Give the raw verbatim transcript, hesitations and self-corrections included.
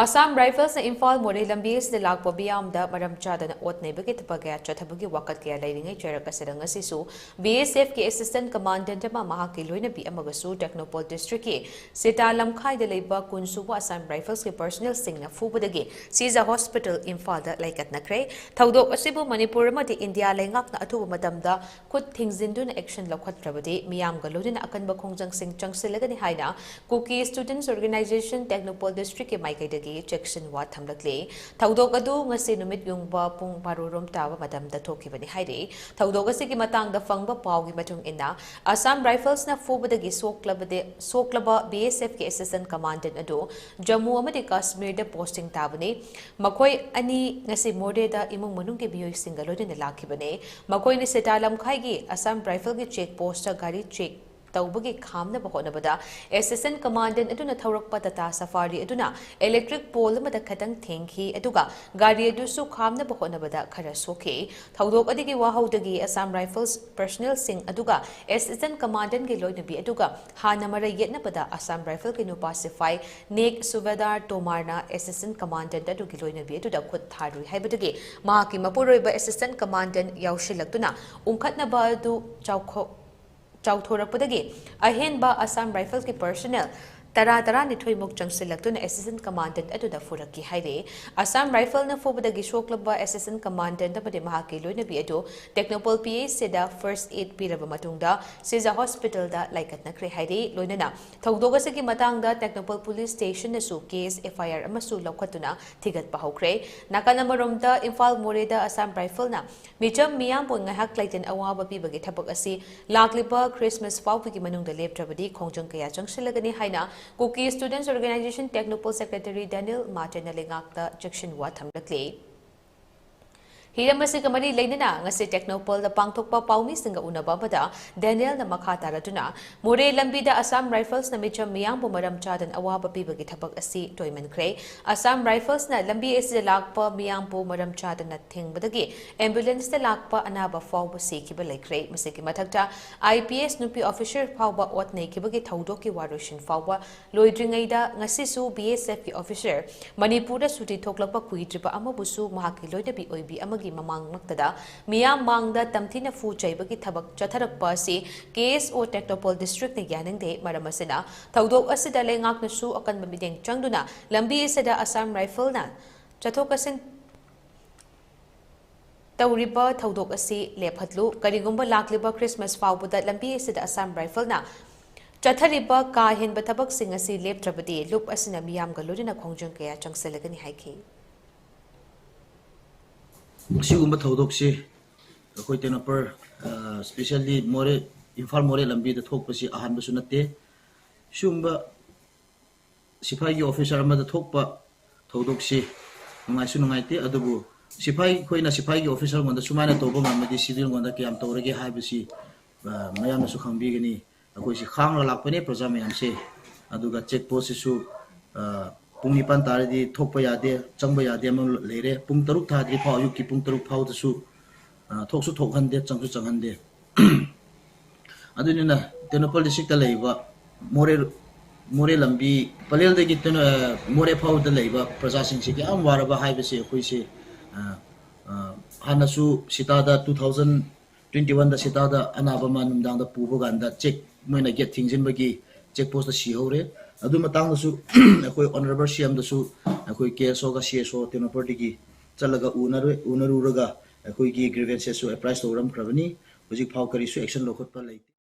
ꯑꯁꯥꯝ ꯔꯥꯏꯐꯜꯁꯅ ꯏꯝꯐꯥꯜ ꯃꯣꯔꯦ ꯂꯝꯕꯤ ꯑꯁꯤꯗ ꯂꯥꯛꯄ ꯃꯤꯌꯥꯝꯗ ꯃꯔꯝ ꯆꯥꯗꯅ ꯑꯣꯠ ꯅꯩꯕꯒꯤ ꯊꯕꯛ ꯀꯌꯥ ꯆꯠꯊꯕꯒꯤ ꯋꯥꯀꯠ ꯀꯌꯥ ꯂꯩꯔꯤꯉꯩ ꯆꯩꯔꯛ ꯑꯁꯤꯗ ꯉꯁꯤꯁꯨ B S F ꯀꯤ assistant commandant ꯑꯃ ꯃꯍꯥꯛꯀꯤ ꯂꯣꯏꯅꯕꯤ ꯑꯃꯒꯁꯨ ꯇꯦꯡꯅꯧꯄꯜ district ꯀꯤ ꯁꯤꯇꯥ ꯂꯝꯈꯥꯏꯗ ꯂꯩꯕ ꯀꯨꯟ ꯁꯨꯕ ꯑꯁꯥꯝ ꯔꯥꯏꯐꯜꯁꯀꯤ personnel ꯁꯤꯡꯅ ꯐꯨꯕꯗꯒꯤ ꯁꯤꯖ hospital ꯏꯝꯐꯥꯜꯗ ꯂꯥꯏꯀꯠꯅꯈ꯭ꯔꯦ꯫ ꯊꯧꯗꯣꯛ ꯑꯁꯤꯕꯨ ꯃꯅꯤꯄꯨꯔ ꯑꯃꯗꯤ ꯏꯟꯗꯤꯌꯥ ꯂꯩꯉꯥꯛꯅ ꯑꯊꯨꯕ ꯃꯇꯝꯗ ꯈꯨꯠ ꯊꯤꯡꯖꯤꯟꯗꯨꯅ action ꯂꯧꯈꯠꯇ꯭ꯔꯕꯗꯤ ꯃꯤꯌꯥꯝꯒ ꯂꯣꯏꯅꯅ ꯑꯀꯟꯕ ꯈꯣꯡꯖꯪꯁꯤꯡ ꯆꯪꯁꯤꯜꯂꯒꯅꯤ ꯍꯥꯏꯅ Kuki Students Organisation Technopol District ꯀꯤ ꯃꯥꯏꯀꯩꯗꯒꯤ ꯆꯦꯛꯁꯤꯟꯋꯥ ꯊꯝꯂꯛꯂꯤ꯫ ꯊꯧꯗꯣꯛ ꯑꯗꯨ ꯉꯁꯤ ꯅꯨꯃꯤꯠ ꯌꯨꯡꯕ ꯄꯨꯡ ꯕꯥꯔꯣ ꯔꯣꯝ ꯇꯥꯕ ꯃꯇꯝꯗ ꯊꯣꯛꯈꯤꯕꯅꯤ ꯍꯥꯏꯔꯤ꯫ ꯊꯧꯗꯣꯛ ꯑꯁꯤꯒꯤ ꯃꯇꯥꯡꯗ ꯐꯪꯕ ꯄꯥꯎꯒꯤ ꯃꯇꯨꯡ ꯏꯟꯅ, Assam Rifles ꯅ ꯐꯨꯕꯗꯒꯤ ꯁꯣꯛꯂꯕꯗꯤ, ꯁꯣꯛꯂꯕ B S F ꯀꯤ assistant commandant ꯑꯗꯨ ꯖꯝꯃꯨ ꯑꯃꯗꯤ ꯀꯥꯁꯃꯤꯔꯗ posting ꯇꯥꯕꯅꯤ꯫ ꯃꯈꯣꯏ ꯑꯅꯤ ꯉꯁꯤ ꯃꯣꯔꯦꯗ ꯏꯃꯨꯡ ꯃꯅꯨꯡꯒꯤ ꯃꯤꯑꯣꯏꯁꯤꯡꯒ ꯂꯣꯏꯅꯅ ꯂꯥꯛꯈꯤꯕꯅꯤ꯫ ꯃꯈꯣꯏꯅ ꯁꯤꯇꯥ ꯂꯝꯈꯥꯏꯒꯤ Assam Rifle ꯒꯤ check post ꯒꯥꯔꯤ check ꯇꯧꯕꯒꯤ ꯈꯥꯝꯅꯕ ꯍꯣꯠꯅꯕꯗ assistant commandant ꯑꯗꯨꯅ ꯊꯧꯔꯛꯄ Tata Safari ꯑꯗꯨꯅ electric pole ꯑꯃꯗ ꯈꯇꯪ ꯊꯦꯡꯈꯤ, ꯑꯗꯨꯒ ꯒꯥꯔꯤ ꯑꯗꯨꯁꯨ ꯈꯥꯝꯅꯕ ꯍꯣꯠꯅꯕꯗ ꯈꯔ ꯁꯣꯛꯈꯤ꯫ ꯊꯧꯗꯣꯛ ꯑꯗꯨꯒꯤ ꯋꯥꯍꯧꯗꯒꯤ Assam Rifles personnel ꯁꯤꯡ ꯑꯗꯨꯒ assistant commandant ꯒꯤ ꯂꯣꯏꯅꯕꯤ ꯑꯗꯨꯒ ꯍꯥꯟꯅ ꯃꯔꯩ ꯌꯦꯠꯅꯕꯗ Assam Rifle ꯒꯤ ꯅꯨꯄꯥ ꯁꯤꯐꯥꯏ ꯅꯦꯛ ꯁꯨꯕꯦꯗꯥꯔ ꯇꯣꯃꯥꯔꯅ assistant commandant ꯑꯗꯨꯒꯤ ꯂꯣꯏꯅꯕꯤ ꯑꯗꯨꯗ ꯈꯨꯠ ꯊꯥꯔꯨꯏ ꯍꯥꯏꯕꯗꯒꯤ ꯃꯍꯥꯛꯀꯤ ꯃꯄꯨꯔꯣꯏꯕ assistant commandant ꯌꯥꯎꯁꯤꯜꯂꯛꯇꯨꯅ ꯎꯪꯈꯠꯅꯕ ꯑꯗꯨ ꯆꯥꯎꯈꯣ-, ꯆꯥꯎꯊꯣꯔꯛꯄꯗꯒꯤ ꯑꯍꯦꯟꯕ Assam Rifles ꯀꯤ personnel ꯇꯔꯥ, ꯇꯔꯥꯅꯤꯊꯣꯏ ꯃꯨꯛ ꯆꯪꯁꯤꯜꯂꯛꯇꯨꯅ assistant commandant ꯑꯗꯨꯗ ꯐꯨꯔꯛꯈꯤ ꯍꯥꯏꯔꯤ꯫ Assam Rifles ꯅ ꯐꯨꯕꯗꯒꯤ ꯁꯣꯛꯂꯕ assistant commandant ꯑꯃꯗꯤ ꯃꯍꯥꯛꯀꯤ ꯂꯣꯏꯅꯕꯤ ꯑꯗꯨ ꯇꯦꯡꯅꯧꯄꯜ P H C ꯗ first aid ꯄꯤꯔꯕ ꯃꯇꯨꯡꯗ ꯁꯤꯖ hospital ꯗ ꯂꯥꯏꯀꯠꯅꯈ꯭ꯔꯦ ꯍꯥꯏꯔꯤ꯫ ꯂꯣꯏꯅꯅ ꯊꯧꯗꯣꯛ ꯑꯁꯤꯒꯤ ꯃꯇꯥꯡꯗ ꯇꯦꯡꯅꯧꯄꯜ police station ꯅꯁꯨ case F I R ꯑꯃꯁꯨ ꯂꯧꯈꯠꯇꯨꯅ ꯊꯤꯒꯠꯄ ꯍꯧꯈ꯭ꯔꯦ꯫ ꯅꯥꯀꯜ ꯑꯃꯔꯣꯝꯗ ꯏꯝꯐꯥꯜ ꯃꯣꯔꯦꯗ Assam Rifles ꯅ ꯃꯤꯆꯝ ꯃꯤꯌꯥꯝꯕꯨ ꯉꯥꯏꯍꯥꯛ ꯂꯩꯇꯅ ꯑꯋꯥꯕ ꯄꯤꯕꯒꯤ ꯊꯕꯛ ꯑꯁꯤ ꯂꯥꯛꯂꯤꯕ Christmas ꯐꯥꯎꯕꯒꯤ ꯃꯅꯨꯡꯗ ꯂꯦꯞꯇ꯭ꯔꯕꯗꯤ ꯈꯣꯡꯖꯪ ꯀꯌꯥ ꯆꯪꯁꯤꯜꯂꯒꯅꯤ ꯍꯥꯏꯅ Kuki Students Organisation Technopol Secretary Daniel Martin ꯅ ꯂꯩꯉꯥꯛꯇ ꯆꯦꯛꯁꯤꯟꯋꯥ ꯊꯝꯂꯛꯂꯤ꯫ ꯍꯤꯔꯝ ꯑꯁꯤꯒ ꯃꯔꯤ ꯂꯩꯅꯅ ꯉꯁꯤ ꯇꯦꯛꯅꯧꯄꯜꯗ ꯄꯥꯡꯊꯣꯛꯄ ꯄꯥꯎꯃꯤꯁꯤꯡꯒ ꯎꯅꯕ ꯑꯃꯗ ꯗꯦꯅꯤꯌꯦꯜꯅ ꯃꯈꯥ ꯇꯥꯔꯗꯨꯅ ꯃꯣꯔꯦ ꯂꯝꯕꯤꯗ ꯑꯁꯥꯝ ꯔꯥꯏꯐꯜꯁꯅ ꯃꯤꯆꯝ ꯃꯤꯌꯥꯝꯕꯨ ꯃꯔꯝ ꯆꯥꯗꯅ ꯑꯋꯥꯕ ꯄꯤꯕꯒꯤ ꯊꯕꯛ ꯑꯁꯤ ꯇꯣꯏꯃꯟꯈ꯭ꯔꯦ꯫ ꯑꯁꯥꯝ ꯔꯥꯏꯐꯜꯁꯅ ꯂꯝꯕꯤ ꯑꯁꯤꯗ ꯂꯥꯛꯄ ꯃꯤꯌꯥꯝꯕꯨ ꯃꯔꯝ ꯆꯥꯗꯅ ꯊꯤꯡꯕꯗꯒꯤ ꯑꯦꯝꯕꯨꯂꯦꯟꯁꯇ ꯂꯥꯛꯄ ꯑꯅꯥꯕ ꯐꯥꯎꯕ ꯁꯤꯈꯤꯕ ꯂꯩꯈ꯭ꯔꯦ꯫ ꯃꯁꯤꯒꯤ ꯃꯊꯛꯇ ꯑꯥꯏ ꯄꯤ ꯑꯦꯁ ꯅꯨꯄꯤ ꯑꯣꯐꯤꯁꯔ ꯐꯥꯎꯕ ꯑꯣꯠ ꯅꯩꯈꯤꯕꯒꯤ ꯊꯧꯗꯣꯛꯀꯤ ꯋꯥꯔꯣꯏꯁꯤꯟ ꯐꯥꯎꯕ ꯂꯣꯏꯗ꯭ꯔꯤꯉꯩꯗ ꯉꯁꯤꯁꯨ ꯕꯤ ꯑꯦꯁ ꯑꯦꯐꯀꯤ ꯑꯣꯐꯤꯁꯔ ꯃꯅꯤꯄꯨꯔꯗ ꯁꯨꯇꯤ ꯊꯣꯛꯂꯛꯄ ꯀꯨꯏꯗ꯭ꯔꯤꯕ ꯑꯃꯕꯨꯁꯨ ꯃꯍꯥꯛꯀꯤ ꯂꯣꯏꯅꯕꯤ ꯑꯣꯏꯕꯤ ꯑꯃꯒꯤ ꯃꯃꯥꯡꯃꯛꯇꯗ ꯃꯤꯌꯥꯝ ꯃꯥꯡꯗ ꯇꯝꯊꯤꯅ ꯐꯨ ꯆꯩꯕꯒꯤ ꯊꯕꯛ ꯆꯠꯊꯔꯛꯄ ꯑꯁꯤ ꯀꯦ ꯑꯦꯁ ꯑꯣ ꯇꯦꯛꯅꯧꯄꯜ ꯗꯤꯁꯇ꯭ꯔꯤꯛꯅ ꯌꯥꯅꯤꯡꯗꯦ꯫ ꯃꯔꯝ ꯑꯁꯤꯅ ꯊꯧꯗꯣꯛ ꯑꯁꯤꯗ ꯂꯩꯉꯥꯛꯅꯁꯨ ꯑꯀꯟꯕ ꯃꯤꯠꯌꯦꯡ ꯆꯪꯗꯨꯅ ꯂꯝꯕꯤ ꯑꯁꯤꯗ ꯑꯁꯥꯝ ꯔꯥꯏꯐꯜꯅ ꯆꯠꯊꯣꯛ ꯆꯠꯁꯤꯟ ꯇꯧꯔꯤꯕ ꯊꯧꯗꯣꯛ ꯑꯁꯤ ꯂꯦꯞꯍꯜꯂꯨ꯫ ꯀꯔꯤꯒꯨꯝꯕ ꯂꯥꯛꯂꯤꯕ ꯈ꯭ꯔꯤꯁꯃꯥꯁ ꯐꯥꯎꯕꯗ ꯂꯝꯕꯤ ꯑꯁꯤꯗ ꯑꯁꯥꯝ ꯔꯥꯏꯐꯜꯅ ꯆꯠꯊꯔꯤꯕ ꯀꯥ ꯍꯦꯟꯕ ꯊꯕꯛꯁꯤꯡ ꯑꯁꯤ ꯂꯦꯞꯇ꯭ꯔꯕꯗꯤ ꯂꯨꯞ ꯑꯁꯤꯅ ꯃꯤꯌꯥꯝꯒ ꯂꯣꯏꯅꯅ ꯈꯣꯡꯖꯪ ꯀꯌꯥ ꯆꯪꯁꯤꯜꯂꯒꯅꯤ ꯍꯥꯏꯈꯤ꯫ ꯑꯁꯤꯒꯨꯝꯕ ꯊꯧꯗꯣꯛꯁꯤ ꯑꯩꯈꯣꯏ ꯇꯦꯡꯅꯧꯄꯜ, ꯑ, specially ꯃꯣꯔꯦ, ꯏꯝꯐꯥꯜ ꯃꯣꯔꯦ ꯂꯝꯕꯤꯗ ꯊꯣꯛꯄꯁꯤ ꯑꯍꯥꯟꯕꯁꯨ ꯅꯠꯇꯦ꯫ ꯁꯤꯒꯨꯝꯕ ꯁꯤꯐꯥꯏꯒꯤ ꯑꯣꯐꯤꯁꯥꯔ ꯑꯃꯗ ꯊꯣꯛꯄ ꯊꯧꯗꯣꯛꯁꯤ ꯅꯨꯡꯉꯥꯏꯁꯨ ꯅꯨꯡꯉꯥꯏꯇꯦ꯫ ꯑꯗꯨꯕꯨ ꯁꯤꯐꯥꯏ, ꯑꯩꯈꯣꯏꯅ ꯁꯤꯐꯥꯏꯒꯤ ꯑꯣꯐꯤꯁꯥꯔꯉꯣꯟꯗ ꯁꯨꯃꯥꯏꯅ ꯇꯧꯕ ꯉꯝꯃꯗꯤ ꯁꯤꯚꯤꯜꯉꯣꯟꯗ ꯀꯌꯥꯝ ꯇꯧꯔꯒꯦ ꯍꯥꯏꯕꯁꯤ, ꯑ, ꯃꯌꯥꯝꯅꯁꯨ ꯈꯪꯕꯤꯒꯅꯤ꯫ ꯑꯩꯈꯣꯏꯁꯤ ꯈꯥꯡꯂ ꯂꯥꯛꯄꯅꯦ ꯄ꯭ꯔꯖꯥ ꯃꯌꯥꯝꯁꯦ꯫ ꯑꯗꯨꯒ ꯆꯦꯛ ꯄꯣꯁꯁꯤꯁꯨ, ꯑ, ꯄꯨꯡ ꯅꯤꯄꯥꯟ ꯇꯥꯔꯗꯤ ꯊꯣꯛꯄ ꯌꯥꯗꯦ, ꯆꯪꯕ ꯌꯥꯗꯦ ꯑꯃ ꯂꯩꯔꯦ꯫ ꯄꯨꯡ ꯇꯔꯨꯛ ꯊꯥꯗ꯭ꯔꯤ ꯐꯥꯎ, ꯑꯌꯨꯛꯀꯤ ꯄꯨꯡ ꯇꯔꯨꯛ ꯐꯥꯎꯗꯁꯨ, ꯑ, ꯊꯣꯛꯁꯨ ꯊꯣꯛꯍꯟꯗꯦ, ꯆꯪꯁꯨ ꯆꯪꯍꯟꯗꯦ꯫ ꯑꯗꯨꯅꯤꯅ ꯇꯦꯡꯅꯧꯄꯜ ꯗꯤꯁꯇ꯭ꯔꯤꯛꯇ ꯂꯩꯕ ꯃꯣꯔꯦ, ꯃꯣꯔꯦ ꯂꯝꯕꯤ, ꯄꯂꯦꯜꯗꯒꯤ ꯇꯦꯡꯅꯧ-, ꯑ, ꯃꯣꯔꯦ ꯐꯥꯎꯕꯗ ꯂꯩꯕ ꯄ꯭ꯔꯖꯥꯁꯤꯡꯁꯤ ꯀꯌꯥꯝ ꯋꯥꯔꯕ ꯍꯥꯏꯕꯁꯤ ꯑꯩꯈꯣꯏꯁꯤ, ꯑ, ꯑ, ꯍꯥꯟꯅꯁꯨ ꯁꯤꯇꯥꯗ two thousand twenty one ꯗ ꯁꯤꯇꯥꯗ ꯑꯅꯥꯕ ꯑꯃ ꯅꯨꯡꯗꯥꯡꯗ ꯄꯨꯕ ꯀꯥꯟꯗ ꯆꯦꯛ, ꯃꯣꯏꯅ ꯒꯦꯠ ꯊꯤꯡꯖꯤꯟꯕꯒꯤ ꯆꯦꯛ ꯄꯣꯁꯇ ꯁꯤꯍꯧꯔꯦ꯫ ꯑꯗꯨ ꯃꯇꯥꯡꯗꯁꯨ ꯑꯩꯈꯣꯏ ꯑꯣꯅꯔꯦꯕꯜ ꯁꯤ ꯑꯦꯝꯗꯁꯨ ꯑꯩꯈꯣꯏ ꯀꯦ ꯑꯦꯁ ꯑꯣꯒ ꯁꯤ ꯑꯦꯁ ꯑꯣ ꯇꯦꯡꯅꯧꯄꯜꯗꯒꯤ ꯆꯠꯂꯒ ꯎꯅꯔꯨ-, ꯎꯅꯔꯨꯔꯒ ꯑꯩꯈꯣꯏꯒꯤ ꯒ꯭ꯔꯤꯚꯦꯟꯁꯦꯁꯁꯨ ꯑꯦꯄ꯭ꯔꯥꯏꯁ ꯇꯧꯔꯝꯈ꯭ꯔꯕꯅꯤ꯫ ꯍꯧꯖꯤꯛ ꯐꯥꯎ ꯀꯔꯤꯁꯨ ꯑꯦꯛꯁꯟ ꯂꯧꯈꯠꯄ ꯂꯩꯇꯦ꯫